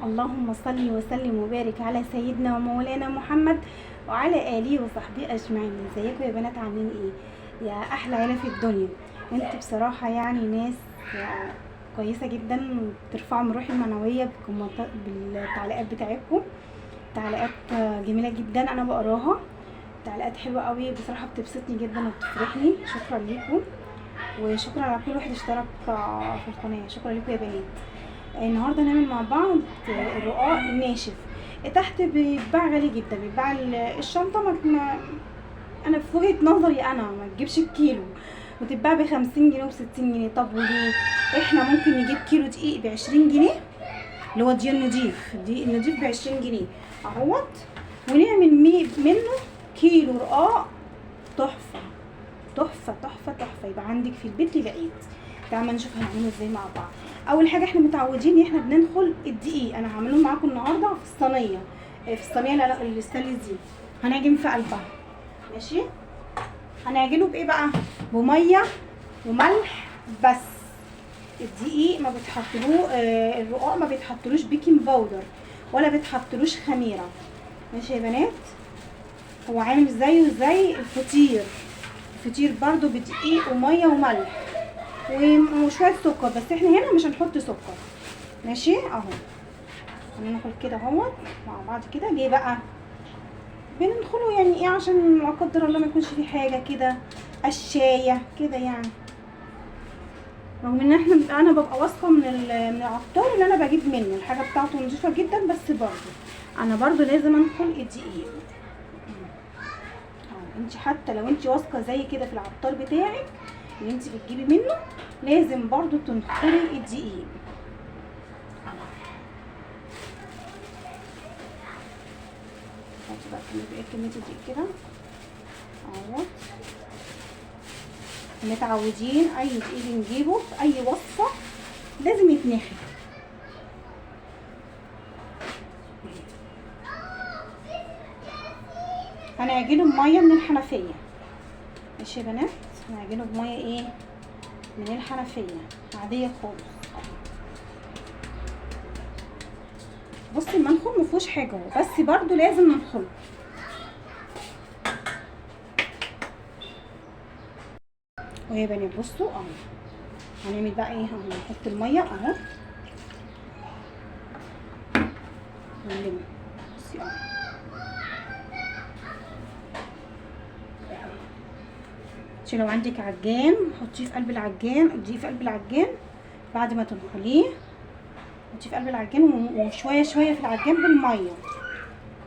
اللهم صل وسلم وبارك على سيدنا ومولانا محمد وعلى اله وصحبه اجمعين. ازيكم يا بنات؟ عاملين ايه يا احلى عيله في الدنيا؟ انتوا بصراحة يعني ناس كويسة جدا، وبترفعوا من روحي المعنوية بالتعليقات بتاعتكم. تعليقات جميلة جدا انا بقراها، تعليقات حلوة قوي بصراحة، بتبسطني جدا وبتفرحني. شكرا ليكم، وشكرا على كل واحد اشترك في القناة. شكرا لكم يا بنات. النهارده هنعمل مع بعض الرقاق الناشف. تحت بيتباع غالي جدا، بيتباع الشنطة ما انا في وجهه نظري انا ما تجيبش الكيلو، وتتباع ب50 جنيه و60 جنيه. طب وليه؟ احنا ممكن نجيب كيلو دقيق ب20 جنيه، اللي هو دقيق النضيف، الدقيق النضيف ب20 جنيه اهوت، ونعمل منه كيلو رقاق تحفة تحفة تحفة تحفة، يبقى عندك في البيت للعيد. تعالوا نشوف هنعمله ازاي مع بعض. اول حاجة احنا متعودين ان احنا بندخل الدقيق، انا هعمله معاكم النهارده في الصينية، في الصينية الستانلس دي هنعجن في قلبها. ماشي، هنعجنه بايه بقى؟ بميه وملح بس. الدقيق ما بتحطلوه، الرقاق ما بيتحطلوش baking powder ولا بيتحطلوش خميره. ماشي يا بنات، هو عامل زيه زي الفطير. الفطير برضو بدقيق ومية وملح وشوية سكر، بس احنا هنا مش هنحط سكر. ماشي اهو، هندخل كده اهوت مع بعض كده. ليه بقى بندخله؟ يعني ايه؟ عشان لا قدر الله ما يكونش في حاجة كده قشايه كده يعني. رغم ان احنا انا ببقى واثقة من العطار اللي انا بجيب منه الحاجة بتاعته نظيفة جدا، بس برضو انا برضو لازم انخل الدقيق. انت حتى لو انت واثقة زي كده في العطار بتاعك اللي انت بتجيبي منه، لازم برضو تنخلي الدقيق. حطي بقى كمية الدقيق كده اهوت. متعودين اي دقيق بنجيبه في اي وصفه لازم يتنخل. هنعجنه بميه من الحنفية. ماشي يا بنات، هنعجنه بميه ايه؟ من الحنفية عادية خالص. بصي المنخل مفيهوش حاجة اهو، بس برضو لازم ننخله. ويا بنات بصوا اهو، هنعمل بقى ايه؟ هنحط المية اهو، ونلم. بصي اهو، لو عندك عجان حطيه في قلب العجان، اديه في قلب العجان بعد ما تنخليه، حطيه في قلب العجان وشوية شوية في العجان بالمية.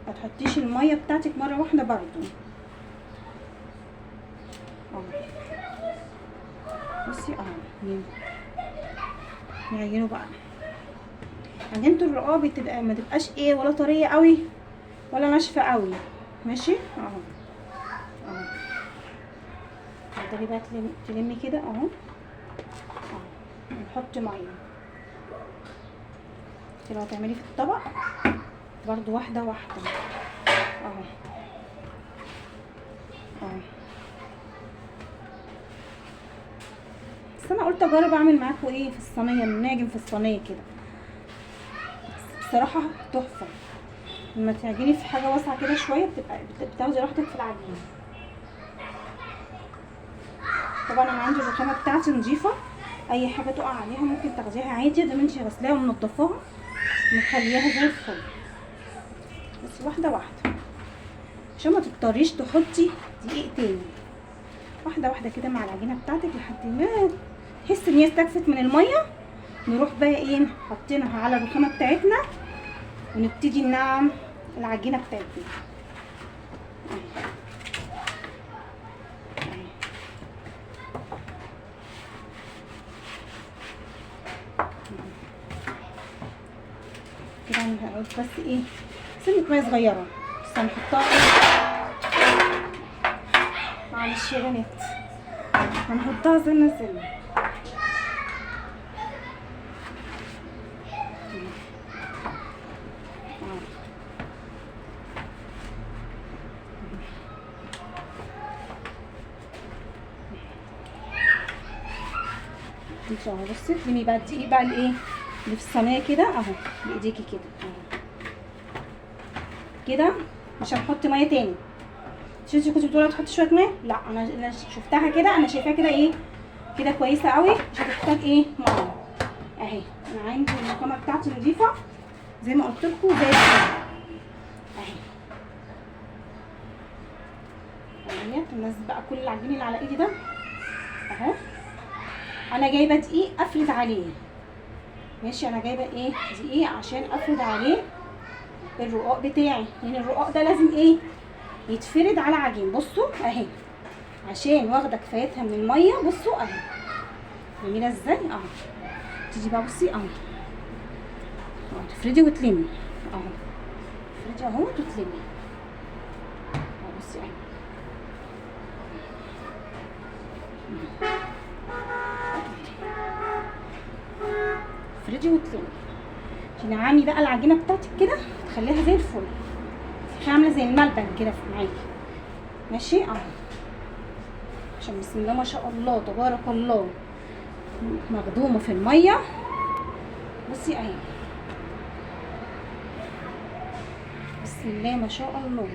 ما تحطيش المية بتاعتك مرة واحدة برضو اهو. بصي اهو، نعجنه بقى. عجينه الرقاق بتبقى ما تبقاش ايه، ولا طرية قوي ولا ناشفة قوي. ماشي اهو اهو، تقدري بقى تلمي كده اهو اهو. نحط مية لو هتعملي في الطبق برضو واحدة واحدة اهو اهو. بس انا قلت اجرب اعمل معاكم ايه في الصينية، نعجن في الصينية كده. بس بصراحة تحفة لما تعجني في حاجة واسعة كده شوية، بتبقى بتاخدي راحتك في العجين. طبعا انا عندي الرخامه بتاعتي نظيفة، اي حاجة تقع عليها ممكن تاخديها عادي، ده انت غسلاها ومنضفاها ومخليها زي الفل. بس واحدة واحدة عشان ما تضطريش تحطي دقيق تاني، واحدة واحدة كده مع العجينة بتاعتك لحد ما تحس ان هي استكفت من المية. نروح بقى ايه، حاطينها على الرخامه بتاعتنا ونبتدي ننعم العجينة بتاعتنا. كده هنقعد بس ايه، سنة مية صغيرة بس هنحطها ايه، معلش يا بنات هنحطها سنة سنة. اهو بصي، تلمي بقى الدقيق بقى الايه اللي في الصينية كده اهو بايديكي كده اهو كده. مش هنحط مية تاني. مش انتي كنتي بتقولي تحطي شوية مية؟ لا انا شفتها كده، انا شايفاها كده ايه كده كويسة قوي، مش هتحتاج ايه مية اهي. انا عندي الرخامه بتاعتي نضيفه زي ما قلت لكم، زي الفل اهي. اهي تنزل بقى كل العجين اللي على ايدي ده اهو. انا جايبه دقيق افرد عليه، ماشي. انا جايبه ايه دقيق عشان افرد عليه الرقاق بتاعي، لان الرقاق ده لازم ايه يتفرد على عجين. بصوا اهي عشان واخده كفايتها من المية. بصوا اهي جميلة ازاي اهو. تيجي بقى بصي اهو تفردي وتلمي اهو، تفردي اهو وتلمي اهو. بصي اهي تفردي وتلمي، تنعمي بقى العجينة بتاعتك كده، تخليها زي الفل، عامله زي الملبن كده معاكي، ماشي اهو. عشان بسم الله ما شاء الله تبارك الله مخدومة في المية. بصي اهي بسم الله ما شاء الله.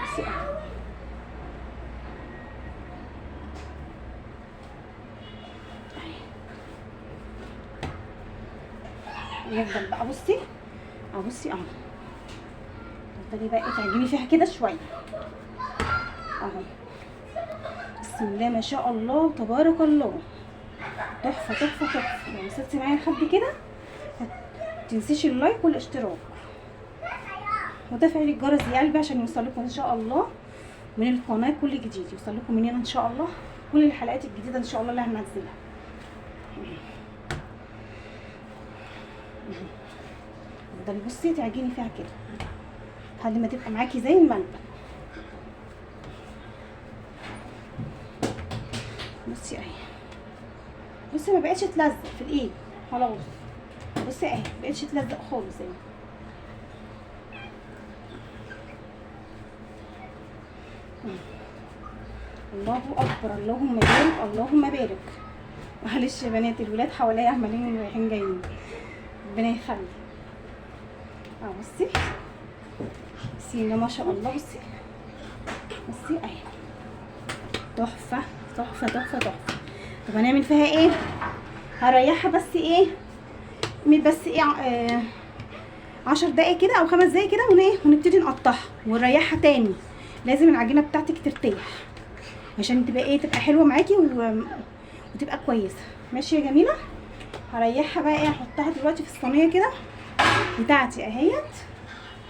بصي اهي نفضل بقى بصي اهو، بصي اهو تفضلي بقى تعجني فيها كده شوية اهو. بسم الله ما شاء الله تبارك الله، تحفة تحفة تحفة. لو وصلتي معايا لحد كده متنسيش ال like والاشتراك وتفعيل الجرس يا قلبي عشان يوصلكم ان شاء الله من القناة كل جديد، يوصلكم مننا ان شاء الله كل الحلقات الجديدة ان شاء الله اللي هننزلها. تفضلي بصي تعجني فيها كده لحد ما تبقى معاكي زي الملبن. بصي اهي، بصي ما بقتش تلزق في الايد خلاص. بصي اهي ما بقتش تلزق خالص اهي. الله اكبر، اللهم بارك اللهم بارك. معلش يا بنات الولاد حواليا عمالين رايحين جايين، ربنا يخلي. اهو بصي بصي ما شاء الله، بصي بصي اهي تحفة تحفة تحفة تحفة. طب هنعمل فيها ايه؟ هريحها بس ايه بس ايه 10 دقايق كده او 5 دقايق كده، ونبتدي نقطعها ونريحها تاني. لازم العجينة بتاعتك ترتاح عشان تبقى ايه، تبقى حلوة معاكي وتبقى كويسة. ماشي يا جميلة. هريحها بقى ايه، هحطها دلوقتي في الصينية كده بتاعتي اهيت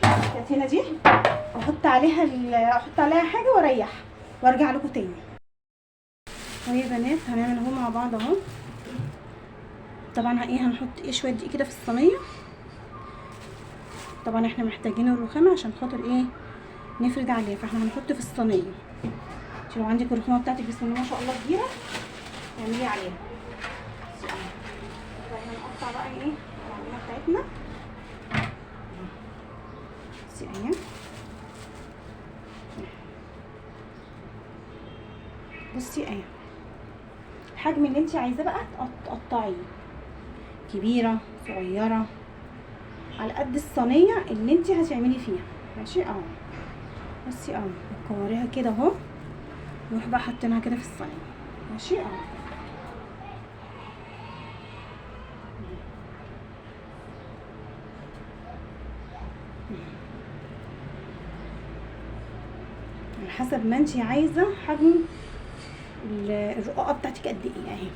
كانت هنا دي، واحط عليها احط عليها حاجة واريحها وارجع لكم تاني. اهو يا بنات هنعمل اهو مع بعض اهو. طبعا ايه هنحط ايه شوية دقيق كده في الصينية. طبعا احنا محتاجين الرخامه عشان خاطر ايه نفرد عليها، فاحنا هنحط في الصينية. انت لو عندك الرخامه بتاعتك بسم الله ما شاء الله كبيرة اعملي عليها. هنقطع بقى ايه العجينة بتاعتنا. بصي اهي بصي اهي الحجم اللي انت عايزاه بقى تقطعيه، كبيرة صغيرة على قد الصينية اللي انت هتعملي فيها. ماشي اهو بصي اهو نكوريها كده اهو، نروح بقى حاطينها كده في الصينية. ماشي اهو على حسب ما انت عايزه حجم الرقاقه بتاعتك قد ايه اهي،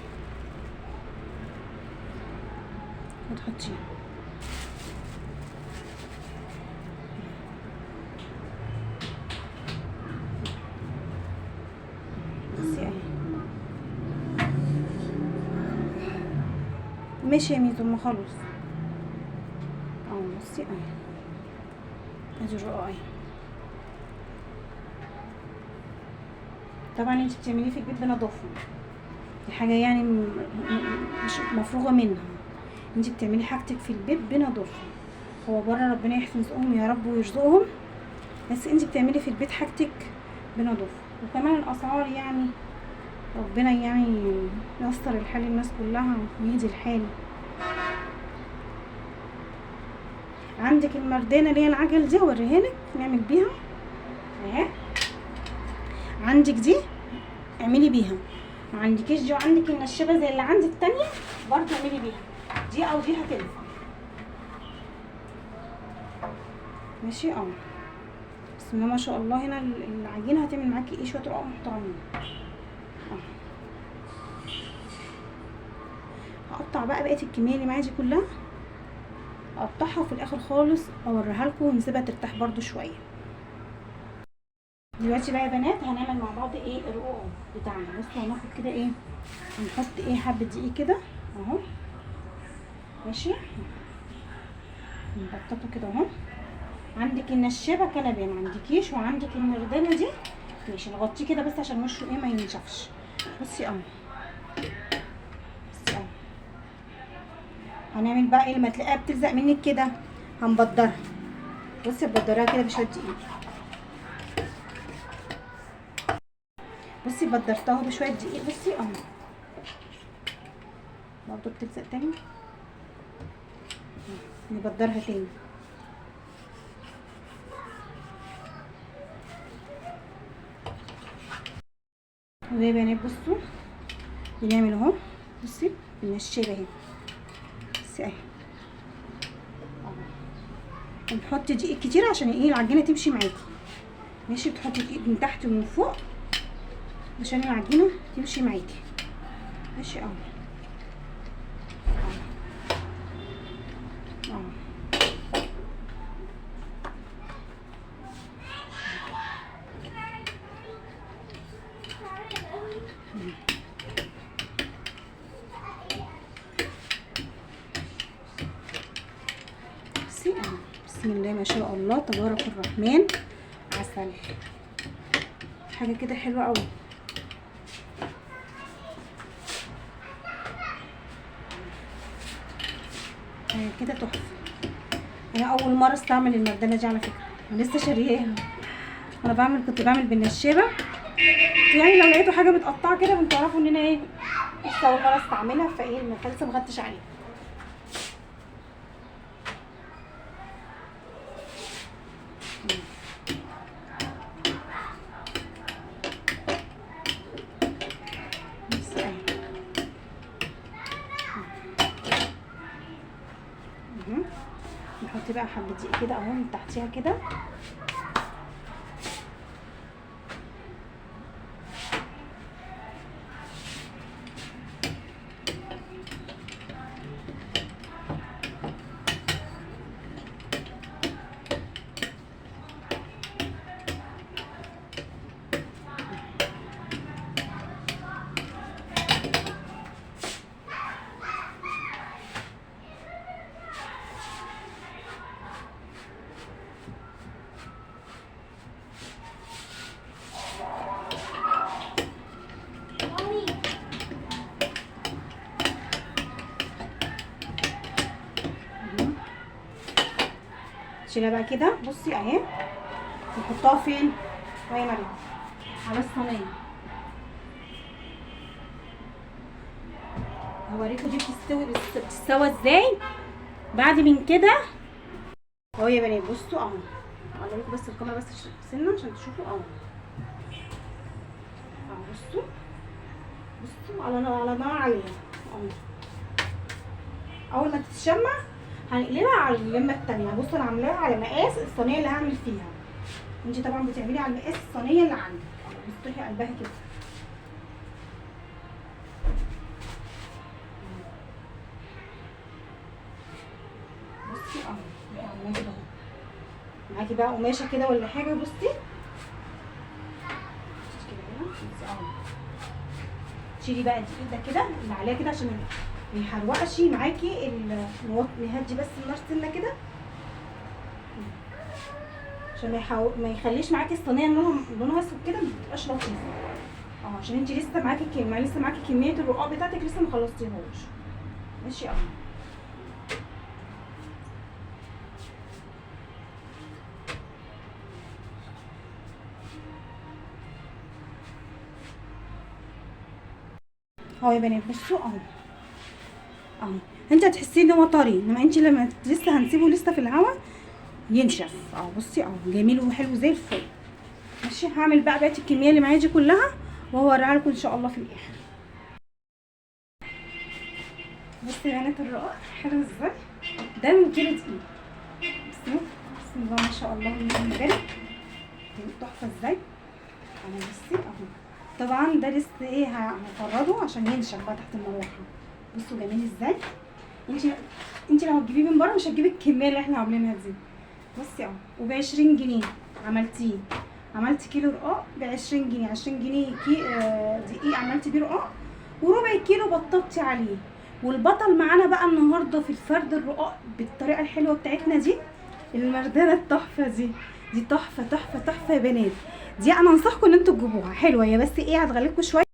وتحطيها. بصي اهي ماشي يا ميزو ما خلاص اهو. بصي اهي ادي الرقاقه اهي. طبعا انت بتعمليه في البيت بنظافه، دي حاجة يعني مش مفروغه منها، انت بتعملي حاجتك في البيت بنظافه. هو بره ربنا يحسن رزقهم يا رب ويرزقهم، بس انت بتعملي في البيت حاجتك بنظافه. وكمان الاسعار يعني ربنا يعني ييسر الحال للناس كلها ويهدي الحال. عندك المردانه اللي هي العجل دي اوريها لك نعمل بيها اهي. عندك دي اعملي بيها، ما عندكيش دي وعندك النشابه زي اللي عندي التانية برضه اعملي بيها، دي او دي هتنفع. ماشي اه. بسم الله ما شاء الله. هنا العجينة هتعمل معاكي ايه شوية رقاق محترمين. هقطع بقى بقية الكمية اللي معايا دي كلها، اقطعها وفي الاخر خالص اوريها لكم ونسيبها ترتاح برده شوية. دلوقتي بقى يا بنات هنعمل مع بعض ايه الرقاق بتاعنا. بصوا هناخد كده ايه، هنحط ايه حبه دقيق كده اهو. ماشي نبططه كده اهو. عندك النشابه كنبة ما عندكيش، وعندك المردانه دي ماشي، نغطيه كده بس عشان وشه ايه ما ينشفش. بصي اهو، بصي اهو. هنعمل بقى ايه لما تلاقيها بتلزق منك كده هنبدرها. بصي بدرها كده بشوية دقيق. بصي بدرتها بشوية دقيق. بصي اهو برضه بتلزق تاني، نبدرها تاني. وزي بنات بصوا بنعمل اهو. بصي بالنشابه اهي. بصي اهي اهو. بنحط دقيق كتير عشان ايه العجينة تمشي معاكي. ماشي، بتحطي دقيق من تحت ومن فوق عشان العجينة تمشي معاكي. ماشي اهو اهو. بسم الله ما شاء الله تبارك الرحمن. عسل، حاجة كده حلوة قوي. حاجة كده تحفة. انا اول مرة استعمل المردانه دي على فكرة، انا لسه شارياها. انا كنت بعمل بالنشابه، يعني لو لقيتوا حاجة متقطعه كده بتعرفوا ان انا ايه لسه اول مرة استعملها، فايه لسه ما خدتش عليها. نحط بقى حبه دقيق كده اهو من تحتيها كده. شيلها بقى كده. بصي اهي، نحطها فين؟ وهي مريم على الصينية. هوريكم دي بتستوي بتستوى ازاي بعد من كده اهو يا بنات. بصوا اهو، هقرب بس الكاميرا بس سنة عشان تشوفوا اهو. اهو بصوا، بصوا على نار عالية اهو. اول ما تتشمع هنقلبها على اللمة التانية. بصوا انا عاملاها على مقاس الصينية اللي هعمل فيها، انت طبعا بتعملي على مقاس الصينية اللي عندك. بصوا قلبها كده. بصي اهو عاملاها كده اهو. معاكي بقى قماشة كده ولا حاجة. بصي كده اهو. شيلي بقى الدقيق ده كده اللي عليها كده عشان ما يحرقش معاكي. نهدي بس النار سنة كده عشان ما يخليش معاكي الصينية لونها اسود كده، ما بتبقاش لطيفة. عشان انت لسه معاكي لسه معاكي كمية الرقاق بتاعتك لسه ما خلصتيهوش. ماشي اهو. اهو يا بنات بصوا اهو اهو، انت هتحسيه ان هو طري، انما انت لما لسه هنسيبه لسه في الهواء ينشف اهو. بصي اهو جميل وحلو زي الفل. ماشي، هعمل بقى بقية الكمية اللي معايا دي كلها وهوريها لكم ان شاء الله في الاخر. بصي يا بنات الرقاق حلو ازاي، ده من كيلو دقيق. بصوا بسم الله ما شاء الله اللهم بارك، تحفة ازاي اهو. بصي اهو، طبعا ده لسه ايه هفرده عشان ينشف بقى تحت المروحة. بصوا جميل ازاي. انت لو هتجيبيه من بره مش هتجيبي الكمية اللي احنا عاملينها دي. بصي اهو، وب20 جنيه عملتيه، عملتي كيلو رقاق ب20 جنيه، 20 جنيه كي دقيق عملتي بيه رقاق، وربع كيلو بططتي عليه. والبطل معانا بقى النهارده في الفرد الرقاق بالطريقة الحلوة بتاعتنا دي، المردانه التحفة دي، دي تحفة تحفة تحفة يا بنات. دي انا انصحكم ان انتوا تجيبوها، حلوة هي، بس ايه هتغلبكم شوية.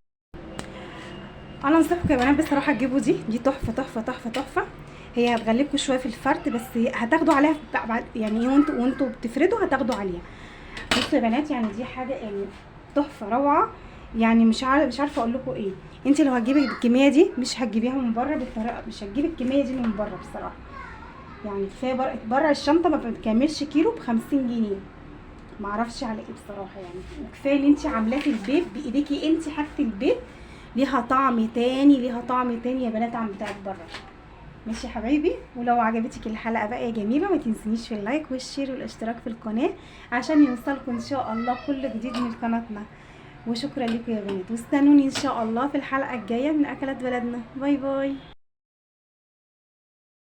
انا انصحكم يا بنات بصراحة تجيبوا دي، دي تحفة تحفة تحفة تحفة. هي هتغلبكم شوية في الفرد، بس هتاخدوا عليها بعد يعني ايه، وانتوا بتفردوا هتاخدوا عليها. بصوا يا بنات يعني دي حاجة يعني تحفة روعه، يعني مش عارفه اقول لكم ايه. انت لو هتجيبي الكمية دي مش هتجيبيها من بره بالطريقة، مش هتجيبي الكمية دي من بره بصراحة. يعني كفاية بره الشنطة ما بتكملش كيلو ب50 جنيه، معرفش على ايه بصراحة يعني. وكفاية ان انت عاملاه في البيت بايديكي انت، حاجة البيت ليها طعم تاني، ليها طعم تاني يا بنات عن بتاعت بره. ماشي يا حبايبي، ولو عجبتك الحلقة بقى يا جميلة ما تنسينيش في ال like وال share والاشتراك في القناة عشان يوصلكم ان شاء الله كل جديد من قناتنا. وشكرا لكم يا بنات، واستنوني ان شاء الله في الحلقة الجاية من اكلات بلدنا. bye bye.